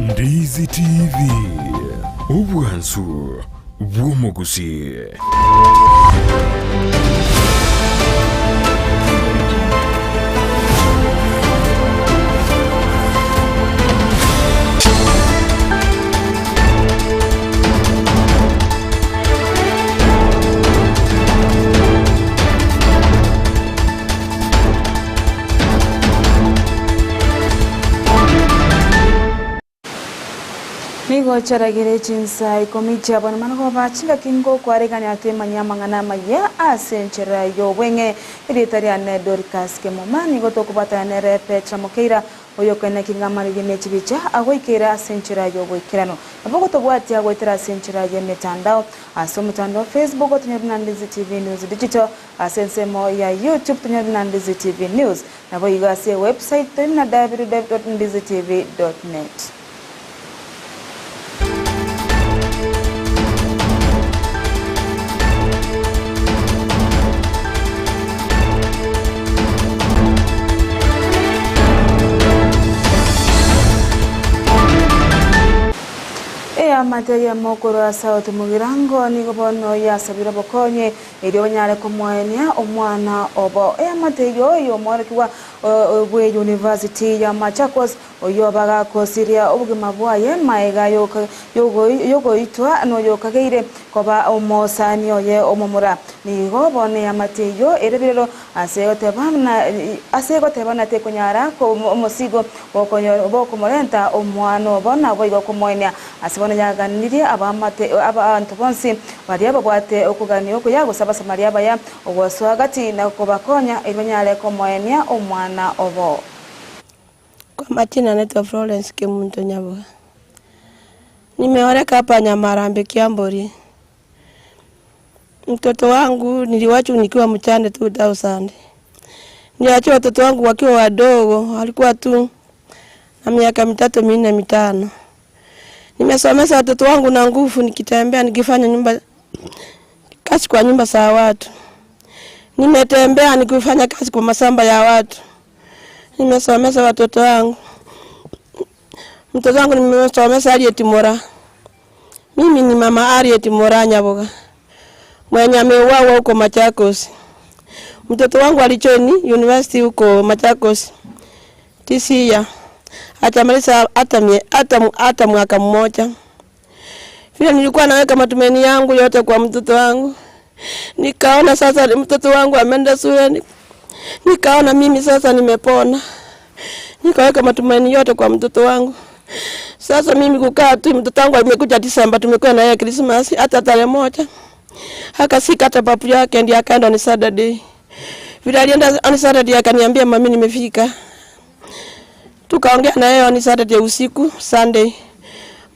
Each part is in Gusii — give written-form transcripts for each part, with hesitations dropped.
Ndizi TV, obwansu bw'omogusii. Nigo chiaragire chinsa ikomi chiabwo, na manogoba chingaki ngokwaregania twemanyie amang'ana amayia ase enchera y'obweng'e. Erieta riane Dorcas Kemuma, nigo tokobwatana nere Petra Mokeira, oyokoeneki ng'a amarigi ne chibicha agoikeire ase enchera y'oboikeranu. Nabo gotobwatia goetera ase enchera y'emetandao, ase omotandao o Facebook otonyore buna Ndizi TV News Digital, Ase ensemo ya YouTube tonyore buna Ndizi TV News. Naboigo ase ewebsite tori buna www.ndizitv.net. Eamate eyemo korwa South Mugirango nigo bono yasabire obokonyi Erio banyare komoenia omwana obo. Eamate eyio y'omworokigwa bw'eyunivasiti ya Machakos, oyio bagakosiria obogima bwaye magega y'ogoitwa noyokageire koba omosani oye omomura. Nigo bono eamate eyio ere birero ase egoteba buna tekonyara omosigo bw'okomorenta omwana obo naboigo komoenia. Ase bono yaganirie abaamate abanto bonsi baria babwate okogania okuya gose Abasamaria abaya, ogosoa gati na kobakonya erio banyare komoenia omwana obo. Kwa majina naitwa Florence Kemunto Nyaboga. Nimeoleka hapa Nyamarambe Kiambori. Mtoto wangu niliwachwa nikiwa mchane 2000. Niliacha watoto wangu wakiwa wadogo, walikuwa tu na miaka mitatu minne mitano. Nimesomesha watoto wangu na nguvu, nikitembea nikifanya nyumba kazi kwa nyumba za watu. Nimetembea nikifanya kazi kwa mashamba ya watu. Nimesomesha watoto wangu. Mtoto wangu nimesomesha Harriet Mora. Mimi ni mama Harriet Mora Nyaboga mwenye ameuawa huko Machakos. Mtoto wangu alijoin university huko Machakos this year. Hajamaliza hata hata hata mwaka mmoja. Vile nilikuwa naweka matumaini yangu yote kwa mtoto wangu. Nikaona sasa mtoto wangu ameenda shule, nikaona mimi sasa nimepona. Nikaweka matumaini yote kwa mtoto wangu. Sasa mimi kukaa tu, mtoto wangu amekuja Disemba, tumekuwa na yeye Christmas hata tarehe moja. Akasika hata papu yake ndiye akaenda ni Saturday. Vile alienda on Saturday akaniambia mami nimefika. Tukaongea na yeye on Saturday usiku, Sunday.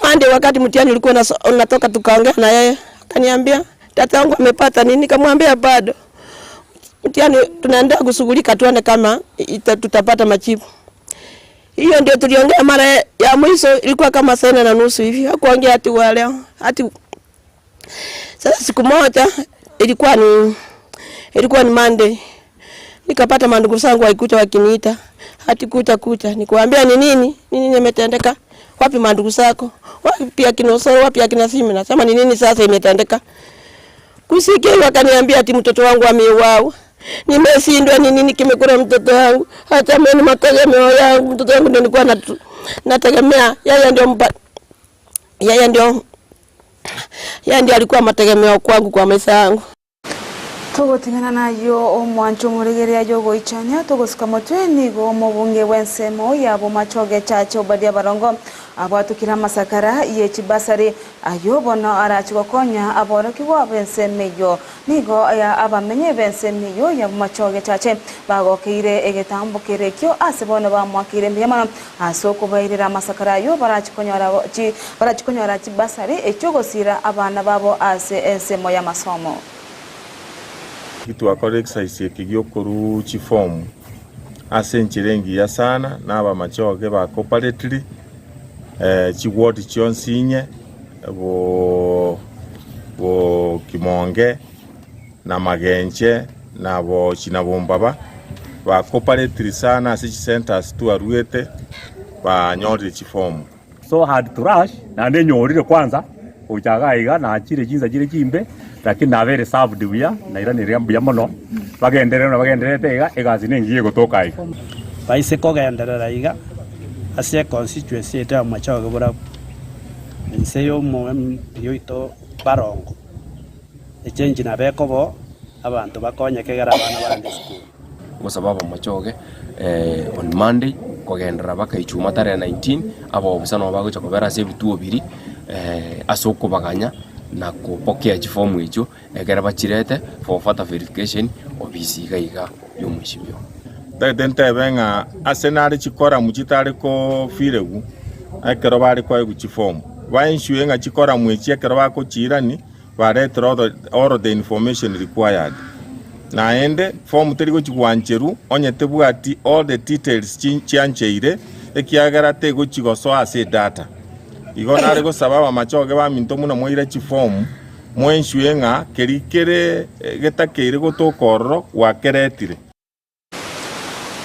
Monday wakati mtihani ulikuwa unatoka tukaongea na yeye. Akaniambia tata wangu amepata nini? Nikamwambia bado. Mtihani tunaendelea kushughulika tuone kama tutapata majibu. Hiyo ndio tuliongea mara ya mwisho ilikuwa kama saa nne na nusu hivi. Hakuongea hati wa leo. Hati sasa siku moja ilikuwa ni Monday. Nikapata mandugu zangu waikuja wakiniita. Hati kuja kuja. Nikwambia ni nini? Nini nimetendeka? Wapi mandugu zako? Wapi akina Osoro? Wapi akina Simi? Nasema ni nini sasa imetendeka? Kusikia wakaniambia ati mtoto wangu ameuawa. Nimeshindwa ni nini kimekula mtoto wangu. Hata mimi mategemeo yangu mtoto wangu ndio nilikuwa nategemea. Yeye ndio mpa, yeye ndio, yeye ndio alikuwa mategemeo kwangu kwa maisha yangu. Togoting'ana nayio omwancho omorigereria yogoichania togosuka motwe nigo omobunge bw'ensemo ya Bomachoge Chache Obadia Barongo abwatokire amasakara ye chibasari ayio bono arache gokonya aborokigwa b'ensemo eyio nigo ya abamenyi b'ensemo eyio ya Bomachoge Chache bagokeire egetambo kere ekio ase bono bamoakeire mbuya mono ase okobairera amasakara ayio barache konyora chi barache konyora chibasari echiogosira abana babo ase ensemo y'amasomo. Twakorire exercise eke giokoruu chiform ase enchera engiya sana na abamachoge ba cooperately chiward chionsi inye bo Kimonge na Magenche na Bochi na Bombaba ba cooperately sana ase chicentres twaruete banyorire chiform. So I had to rush naende nyorire kwanza gocha igaa iga nachire chinsa chire chimbe lakini nabeire served buya nairanire mbuya mono bagenderere buna bagendererete iga egasi nengiya egotoka iga. Baise kogenderera iga ase econstituency yaito ya Bomachoge Borabu, inse y'omo MP oito Barongo, echange nabo ekoba oo, abanto bakonyeke ekero abana barenge esukuru. Gosaba abamochoge on Monday kogenderera mpaka Ijumaa tarehe 19, abaofisa nabo bagocha kobera ase ebituo biria ase okobaganya na kopokea chifomu echio ekero bachirete for further verification ofisi iga iga ya omweshimiwa. Ntagete ntebe ng'a ase nare chikoramu chitare kofiregwa ekero bare koegwa chifomu, ba ensure ng'a chikoramu echi ekero bakochiirani baretire all the information required. Naende form teri gochi gwancherwa onye tebwati all the details chiancheire ekiagera tegochi gosoa ase edata. Igo nare gosaba abamachoge baminto buna mwaira chiform mo ensure ng'a keri kere getakeire gotoka ororo gwakeretire.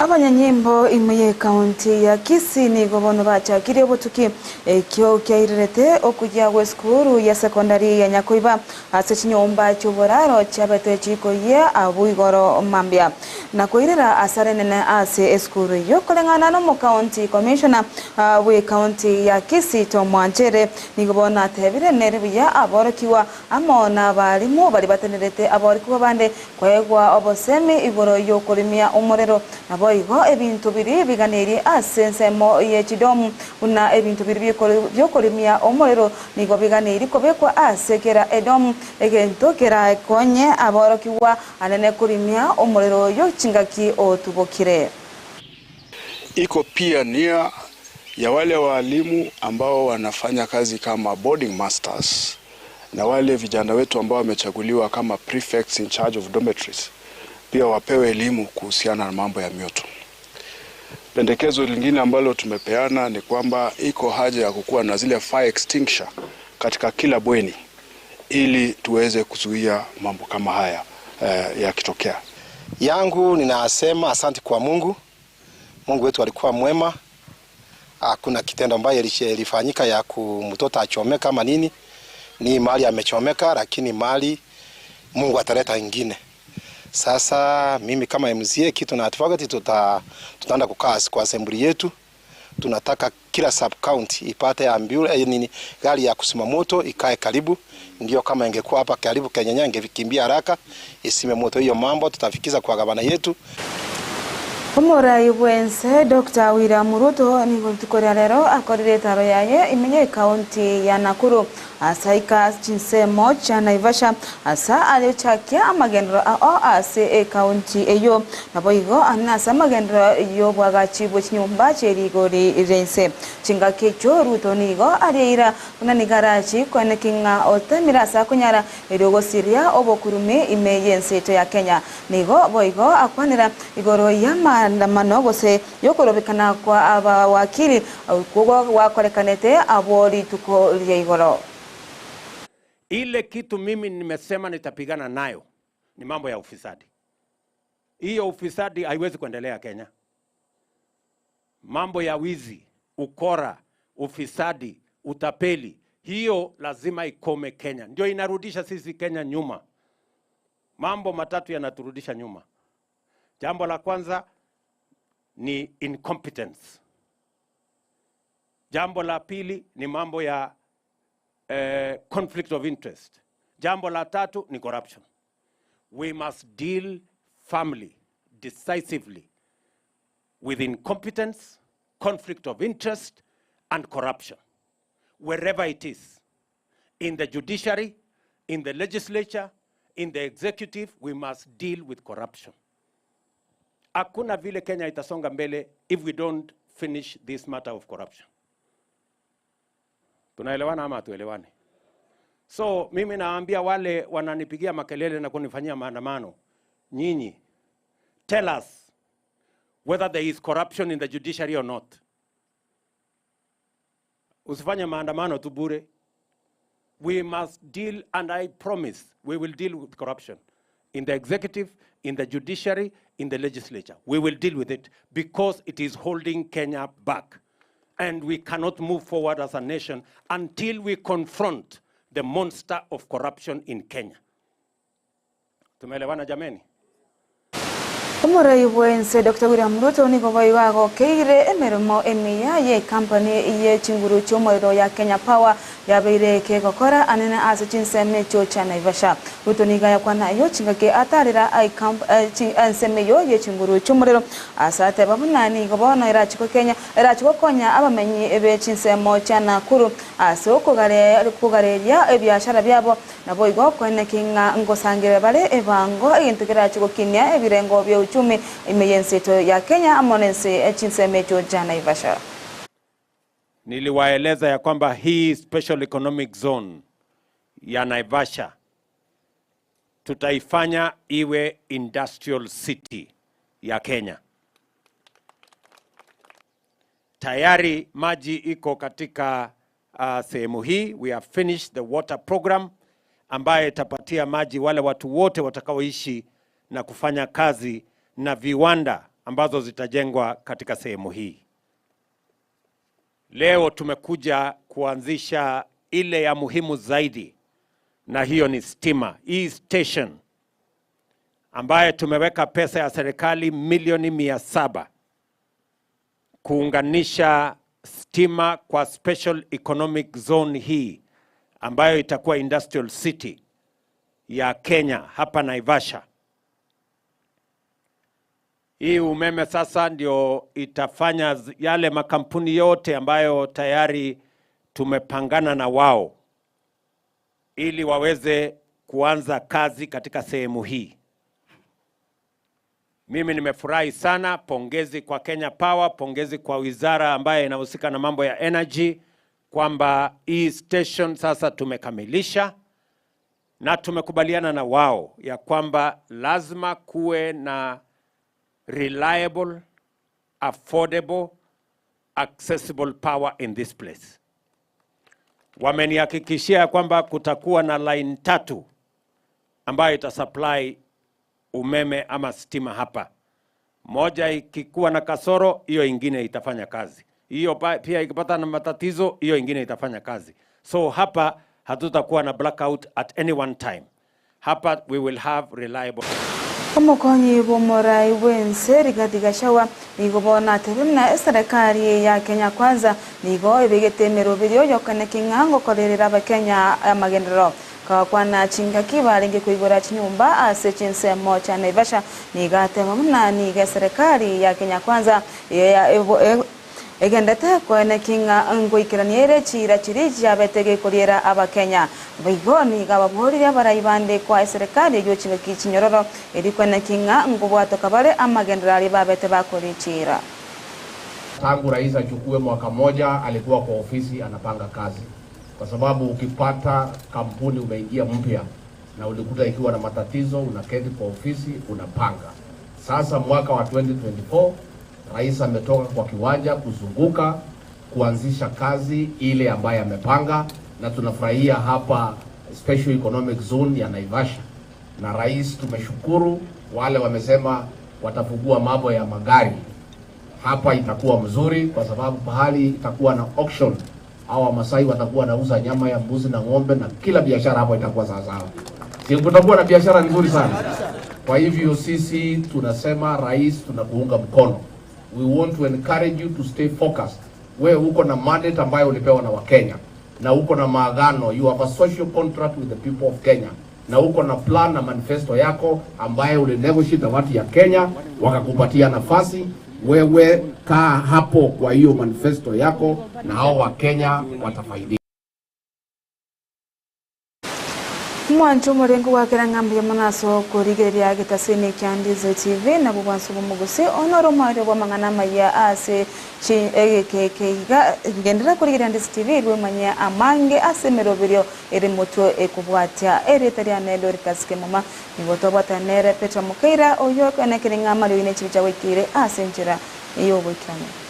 Abanyanyimbo ime y'Ekaunti ya Kisii nigo bono bachakirie obotuki ekio kiairerete okuya gw'esukuru ya sekondari ya Nyakoiba ase chinyomba chi'oboraro chiabete chikoyia abwo igoro mambia na koirera asara enene ase esukuru eyio koreng'ana n'omokaunti commissioner bw'Ekaunti ya Kisii Tom Mwanchere nigo bono atebire nere buya aborokigwa amo nabarimu baria batenerete aborokigwa bande Koegwa obosemi igoro y'okorimia omorero, naboigo ebinto biria biganeirie ase ensemo ye chidomu, buna ebinto biria bi'okorimia omorero nigo biganeirie kobekwa ase kera edomu, egento kerakonye aborokigwa anene korimia omorero oyo chingaki otubokire. Iko pia nia ya wale walimu ambao wanafanya kazi kama boarding masters na wale vijana wetu ambao wamechaguliwa kama prefects in charge of dormitories pia wapewe elimu kuhusiana na mambo ya mioto. Pendekezo lingine ambalo tumepeana ni kwamba iko haja ya kukuwa na zile fire extinguisher katika kila bweni ili tuweze kuzuia mambo kama haya eh, yakitokea. Yangu ninasema asante kwa Mungu. Mungu wetu alikuwa mwema. Hakuna kitendo ambayo ilifanyika ya kumtoto achomeka ama nini. Ni mali amechomeka, lakini mali Mungu ataleta ingine. Sasa mimi kama MCA kitu na advocate tuta tutaenda kukaa kwa assembly yetu. Tunataka kila sub county ipate ambulance, eh, nini gari ya kusima moto ikae karibu, ndio kama ingekuwa hapa karibu Kenyenya ingekimbia haraka isime moto. Hiyo mambo tutafikiza kwa gavana yetu. Omorai bw'ense Doctor William Ruto nigo rituko ria rero akorire etaro yaye ime y'ecounty ya Nakuru ase aika chinsemo chia Naivasha ase arechakia amagenderero ao ase ecounty eyio naboigo ane ase amagenderero y'obwagachi bwe chinyomba chi'erigori ri'ense. Chingaki echio Ruto nigo areira buna nigo arachi koeneki ng'a otemire ase akonyara erio gosiria obokurumi ime y'ense yaito ya Kenya. Nigo boigo akwanera igoro y'amaandamano gose y'okorobekana kwa abawakili okwo gwakorekanete abwo rituko ria igoro. Ile kitu mimi nimesema nitapigana nayo ni mambo ya ufisadi. Hiyo ufisadi haiwezi kuendelea Kenya. Mambo ya wizi, ukora, ufisadi, utapeli, hiyo lazima ikome Kenya. Ndio inarudisha sisi Kenya nyuma. Mambo matatu yanaturudisha nyuma. Jambo la kwanza ni incompetence. Jambo la pili ni mambo ya conflict of interest. Jambo la tatu ni corruption. We must deal firmly, decisively with incompetence, conflict of interest, and corruption, wherever it is. In the judiciary, in the legislature, in the executive, we must deal with corruption. Hakuna vile Kenya itasonga mbele if we don't finish this matter of corruption. Tunaelewana ama hatuelewani? So mimi naambia wale wananipigia makelele na kunifanyia maandamano, nyinyi tell us whether there is corruption in the judiciary or not. Usifanye maandamano tu bure. We must deal, and I promise we will deal with corruption in the executive, in the judiciary, in the legislature. We will deal with it because it is holding Kenya back. And we cannot move forward as a nation until we confront the monster of corruption in Kenya. Tumeelewana jameni? Omorai bw'ense Doctor William Ruto nigo boigo agokeire emeremo emiya y'ecompany ye chinguru chi'omorero ya Kenya Power yabeire kegokora anene ase chinsemo echio chia Naivasha. Ruto nigo ayakwana ayio chingaki atarera ensemo eyio ye chinguru chi'omorero ase ateba buna nigo bono erachie Kenya erachie gokonya abamenyi be chinsemo chia Nakuru ase okogareria ebiashara biabo Naboigo koeneki ng'a ngosangerera bare ebango, egento kerache gokinia ebirengo bia uchumi ime y'ense yaito ya Kenya amo nense chinsemo echio chia Naivasha. Niliwaeleza ya kwamba hii special economic zone ya Naivasha tutaifanya iwe industrial city ya Kenya. Tayari maji iko katika uh, sehemu hii. We have finished the water program ambayo itapatia maji wale watu wote watakaoishi na kufanya kazi na viwanda ambazo zitajengwa katika sehemu hii. Leo tumekuja kuanzisha ile ya muhimu zaidi, na hiyo ni stima. Hii station ambayo tumeweka pesa ya serikali milioni 700 kuunganisha stima kwa special economic zone hii ambayo itakuwa industrial city ya Kenya hapa Naivasha. Hii umeme sasa ndio itafanya yale makampuni yote ambayo tayari tumepangana na wao ili waweze kuanza kazi katika sehemu hii. Mimi nimefurahi sana, pongezi kwa Kenya Power, pongezi kwa wizara ambayo inahusika na mambo ya energy kwamba hii station sasa tumekamilisha na tumekubaliana na wao ya kwamba lazima kuwe na reliable, affordable, accessible power in this place. Wamenihakikishia kwamba kutakuwa na line tatu ambayo itasupply umeme ama stima hapa. Moja ikikuwa na kasoro, hiyo ingine itafanya kazi. Hiyo pia ikipata na matatizo, hiyo ingine itafanya kazi. So hapa hatutakuwa na blackout at any one time. Hapa we will have reliable Omokonyi bw'omorai bw'ense Rigathi Gachagua nigo bono atebe buna eserekari ya Kenya Kwanza nigo ebegete emeroberio yokoneki ng'a ngokorerera abakenya amagenderero. Kagakwana chingaki barenge koigora chinyomba ase chinsemo chia Naivasha nigo ateba buna nigo eserekari ya Kenya Kwanza egendete koeneki ng'a ngoikerania ere chiira chiria chiabete gekoriera Abakenya. Boigo nigo ababoorire abarai bande koa eserekari eyio chingaki chinyororo erio koeneki ng'a ngobwatoka bare amagenderero aria babete bakoria chiira. Tangu rais achukue mwaka moja alikuwa kwa ofisi anapanga kazi, kwa sababu ukipata kampuni umeingia mpya na ulikuta ikiwa na matatizo, unaketi kwa ofisi unapanga. Sasa mwaka wa 2024 rais ametoka kwa kiwanja kuzunguka kuanzisha kazi ile ambayo amepanga, na tunafurahia hapa Special Economic Zone ya Naivasha. Na rais tumeshukuru, wale wamesema watafungua mambo ya magari hapa itakuwa mzuri kwa sababu pahali itakuwa na auction, au Wamasai watakuwa wanauza nyama ya mbuzi na ng'ombe na kila biashara hapo itakuwa sawasawa. Si kutakuwa na biashara nzuri sana. Kwa hivyo sisi tunasema rais, tunakuunga mkono. We want to encourage you to stay focused. Wewe uko na mandate ambayo ulipewa na Wakenya na uko na maagano, you have a social contract with the people of Kenya na uko na plan na manifesto yako ambayo ulinegotiate na watu ya Kenya wakakupatia nafasi. Wewe kaa hapo kwa hiyo manifesto yako, na hao Wakenya watafaidika. Omwancho omorenge gwakera ng'a mbuya mono ase okorigereria getasini kia Ndizi TV nabwo bwanso bw'omogusi onore omoerio bw'amang'ana amaya ase chi egeke eke iga genderera korigereria Ndizi TV erio omanye amange ase emeroberio ere motwe ekobwatia erieta riane Dorcas Kemuma nigo twabwatana nere Peter Mokeira oyio okenekire ng'a amariogi ne chibicha gwaikeire ase enchera y'oboikeranu.